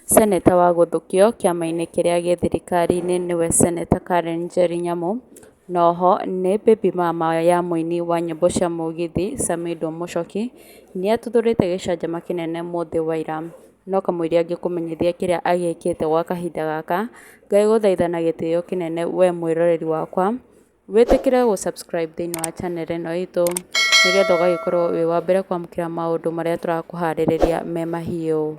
Seneta wa gũthukio kĩama-inĩ kĩrĩa gĩ thirikari-inĩ nĩwe Seneta Karen Njeri Nyamu, na oho nĩ baby mama ya mũini wa nyĩmbo cia mũgithi Samidoh Mũchoki, nĩ atuthũrĩte gĩcanjama kĩnene mũthĩ wa ira. No kamũira ngĩkũmenyithia kĩrĩa agĩkĩte gwa kahinda gaka, ngagũthaitha na gĩtĩo kĩnene we mwĩroreri wakwa, wĩtĩkĩre gũ subscribe thĩinĩ wa channel ĩno itũ, nĩgetha ũgagĩkorwo wĩ wa mbere kwamũkĩra maũndũ marĩa tũrakũharĩrĩria me mahiũ.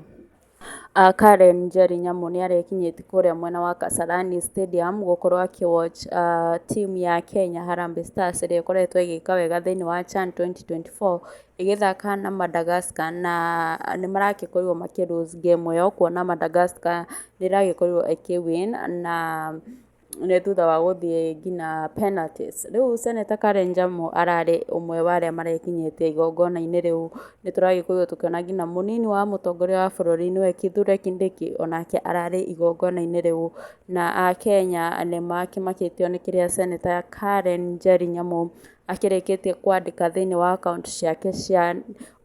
Karen Njeri Nyamu nĩ arekinyĩtie kũrĩa mwena wa Kasarani Stadium gũkorwo akĩ watch team ya Kenya Harambee Stars ĩrĩa ĩkoretwo ĩgĩka wega thĩinĩ wa CHAN 2024 ĩgĩthaka na Madagascar, na nĩ maragĩkorirwo makĩ lose game ĩyo, kuona Madagascar nĩ ĩragĩkorirwo ĩkĩ win na nĩ thutha wa gũthiĩ nginya penalties. Rĩu Seneta Karen Nyamu ararĩ ũmwe wa arĩa marekinyĩtie igongona-inĩ rĩu. Nĩ tũragĩkorirwo tũkĩona nginya mũnini wa mũtongoria wa bũrũri nĩwe Kithure Kindiki, onake ararĩ igongona-inĩ rĩu, na akenya nĩ makĩmakĩtio nĩ kĩrĩa Seneta Karen Njeri Nyamu akĩrĩkĩtie kwandĩka thĩinĩ wa akaunti ciake cia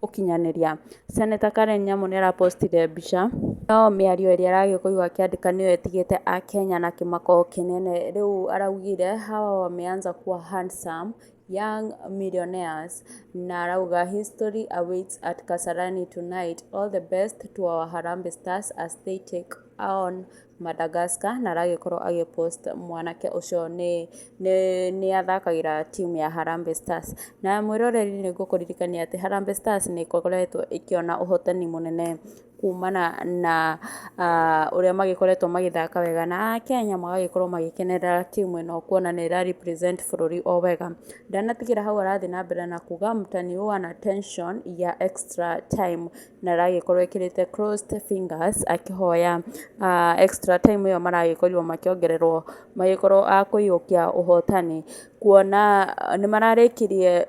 ũkinyanĩria. Seneta Karen Nyamu nĩ arapostire mbica, no mĩario ĩrĩa aragĩkorirwo akĩandĩka nĩyo ĩtigĩte akenya na kĩmako kĩnene. Rĩu araugire hawa wameanza kuwa handsome young millionaires, na arauga history awaits at Kasarani tonight, all the best to our Harambee Stars as they take on Madagascar. Na aragĩkorwo agĩpost mwanake ũcio nĩ athakagĩra timu ya Harambee Stars. Na mwĩroreri, nĩ ngũkũririkania atĩ Harambee Stars nĩ ĩkoretwo ĩkĩona ũhotani mũnene kumana na ũrĩa magĩkoretwo magĩthaka wega, na akenya magagĩkorwo magĩkenerera timu ĩno kuona nĩ ĩra represent bũrũri o wega. Ndanatigĩra hau, arathiĩ na mbere na kuga mtaniua na tension ya extra time, na aragĩkorwo ĩkĩrĩte crossed fingers akĩhoya extra time ĩyo maragĩkorirwo makĩongererwo magĩkorwo a kũiyũkia ũhotani, kuona nĩ mararĩkirie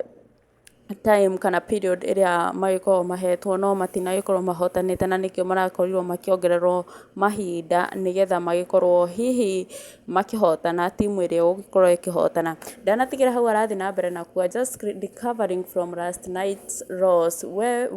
time kana period ĩrĩa magĩkoragwo mahetwo no matinagĩkorwo mahotanĩte, na nĩkĩo marakorirwo makĩongererwo mahinda nĩgetha magĩkorwo hihi makĩhotana timu ĩrĩa ĩgũgĩkorwo ĩkĩhotana. Ndanatigĩra hau, arathiĩ na mbere na kuga just recovering from last night's loss where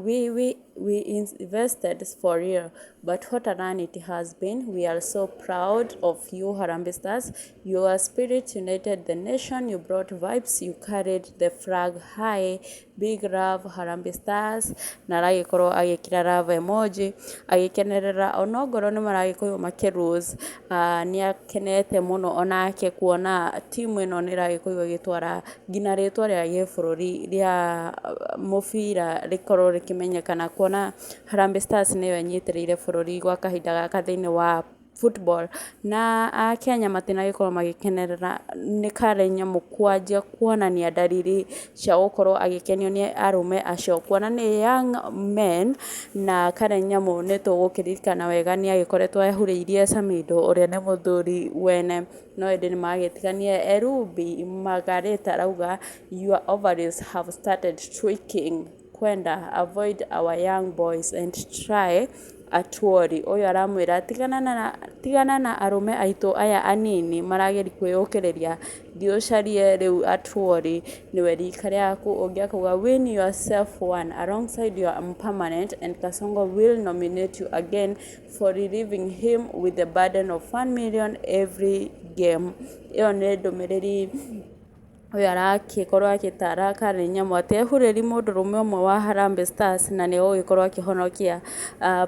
we invested for real, but what a run it has been. We are so proud of you, Harambee Stars. Your spirit united the nation. You brought vibes, you carried the flag high. Big love, Harambee Stars. Na aragĩkorwo agĩkĩra love emoji agĩkenerera onongorwo nĩ maragĩkorirwo makĩ lose. Nĩ akenete mũno onake kuona timu ĩno nĩ ĩragĩkorirwo ĩgĩtwara nginya rĩtwa rĩa gĩbũrũri rĩa mũbira rĩkorwo rĩkĩmenyekana, kuona Harambee Stars nĩyo ĩnyitĩrĩire bũrũri gwa kahinda gaka thĩinĩ wa football. Na akenya matinagĩkorwo magĩkenerera nĩ Karen Nyamu kwanjia kuonania ndariri cia gũkorwo agĩkenio nĩ arũme acio, kuona nĩ young men. Na Karen Nyamu nĩ tũgũkĩririkana wega nĩ agĩkoretwo ehurĩirie Samidoh ũrĩa nĩ mũthuri wene, no ĩndĩ nĩ magĩtiganire. Erubi Margareta arauga your ovaries have started tweaking, kwenda avoid our young boys and try Atuori. Ũyũ aramwĩra tigana na arũme aitũ aya anini marageria kwĩyũkĩrĩria, thiĩ ũcarie rĩu Atuori nĩwe rika rĩaku. Ũngĩ akauga win yourself one alongside your permanent and Kasongo will nominate you again for relieving him with the burden of 1 million every game. Ĩyo nĩ ndũmĩrĩri ũyũ arakĩkorwo agĩtara Karen Nyamu atĩ ehurĩri mũndũrũme ũmwe wa Harambee Stars na nĩ egũgĩkorwo akĩhonokia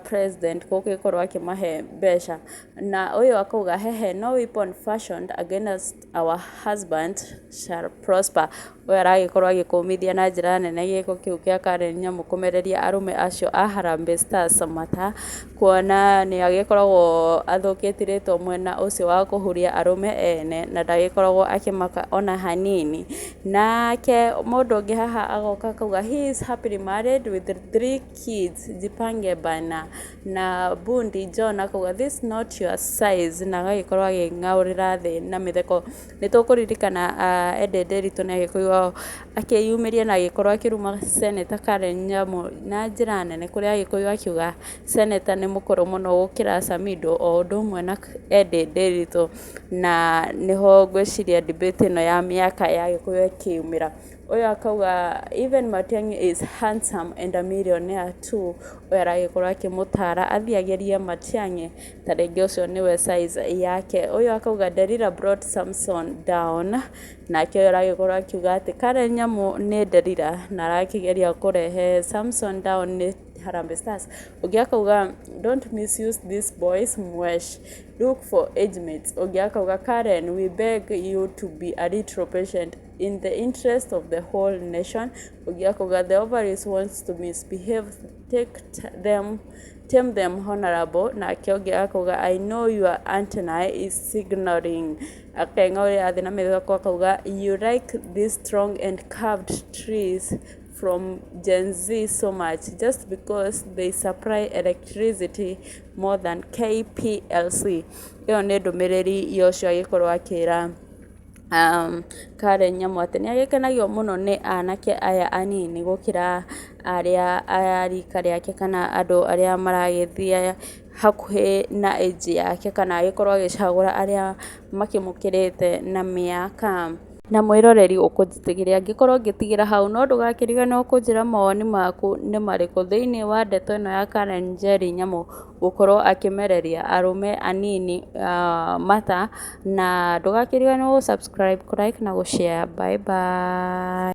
president gũgĩkorwo akĩmahe mbeca. Na ũyũ akauga hehe, no weapon fashioned against our husband shall prosper. Ũyũ aragĩkorwo agĩkũmithia na njĩra nene gĩko kĩu kĩa Karen Nyamu kũmereria arũme acio a Harambee Stars mata, kuona nĩ agĩkoragwo athũkĩtie rĩtwa mwena ũcio wa kũhuria arũme ene na ndagĩkoragwo akĩmaka ona hanini. Nake mũndũ ũngĩ haha agoka akauga he is happily married with three kids, jipange bana. Na Bundi John akauga this not your size, na agagĩkorwo agĩng'aũrĩra thĩ na mĩtheko. Nĩ tũkũririkana Edday Nderitu nĩ agĩkorirwo akĩyumĩria na agĩkorwo akĩruma Senator Karen Nyamu na njĩra nene, kũrĩa agĩkorirwo akiuga Senator nĩ mũkũrũ mũno gũkĩra Samidoh o ũndũ ũmwe na Edday Nderitu, na nĩho ngwĩciria debate ĩno ya mĩaka yagĩkorirwo ĩkĩumĩra. Ũyũ akauga even Matiang'i is handsome and a millionaire too. Ũyũ aragĩkorwo akĩmũtara athiĩ agerie Matiang'i, ta rĩngĩ ũcio nĩwe size yake. Ũyũ akauga Delila brought Samson down. Nake ũyũ aragĩkorwo akiuga atĩ Karen Nyamu nĩ Delila na arakĩgeria kũrehe Samson down nĩ Harambee Stars. Ũngĩ akauga don't misuse these boys mwesh, look for age mates. Ũngĩ akauga Karen, we beg you to be a little patient in the interest of the whole nation. Ũngĩ akauga the ovaries wants to misbehave, take them, tame them honorable. Nake ũngĩ akauga I know your antennae is signaling. Akeng'aũrĩra thĩ na mĩtheko akauga you like these strong and curved trees from Gen Z so much just because they supply electricity more than KPLC. Ĩyo nĩ ndũmĩrĩri ya ũcio agĩkorwo akĩra Karen Nyamu atĩ nĩ agĩkenagio mũno nĩ anake aya anini gũkĩra arĩa a rika rĩake kana andũ arĩa maragĩthiĩ hakuhĩ na age yake, kana agĩkorwo agĩcagũra arĩa makĩmũkĩrĩte na mĩaka. Na mwĩroreri ũkũnjĩtĩkĩria angĩkorwo ngĩtigĩra hau, no ndũgakĩriganĩrwo kũnjĩra mawoni maku nĩ marĩkũ thĩinĩ wa ndeto ĩno ya Karen Njeri Nyamu gũkorwo akĩmereria arũme anini mata, na ndũgakĩriganĩrwo gũ subscribe, kũ like na gũ share. Bye bye.